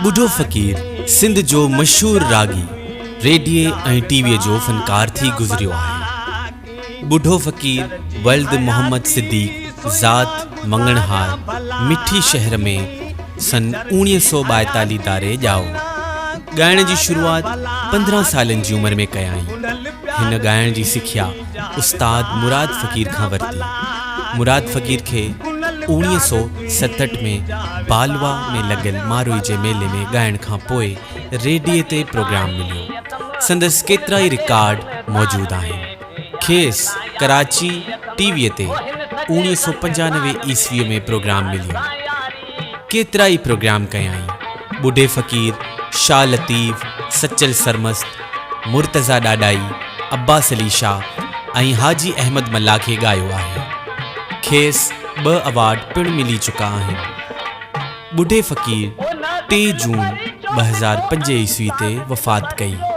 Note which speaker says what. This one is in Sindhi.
Speaker 1: ٻڍو فقير سنڌ جو مشهور راڳي، ريڊيي ۽ ٽي ويء جو فنڪار ٿي گذريو آهي. ٻڍو فقير ولد محمد صديق ذات مڱڻهار مٺي شهر ۾ سن 1942 ڌاري ڄائو. ڳائڻ جي شروعات 15 سالن جي عمر ۾ ڪيائين. هن ڳائڻ جي سکيا استاد مراد فقير کان ورتي. مراد فقير کي 1967 ۾ بالوا ۾ لڳل ماروئي جي ميلي ۾ ڳائڻ کان پوء ريڊيي تي پروگرام مليو. سندس ڪيترائي رڪارڊ موجود آهن. کيس ڪراچي ٽي ويء تي 1995 عيسويء ۾ پروگرام مليو. ڪيترائي پروگرام ڪيائين. ٻڍي فقير، شاهه لطيف، سچل سرمست، مرتضيٰ ڏاڏاهي، عباس علي شاهه ۽ حاجي احمد ملاح کي ڳايو آهي. کيس ٻه اوارڊ پڻ ملي چڪا آهن. ٻڍي فقير ٽي جون 2005 عيسوي تي وفات ڪئي.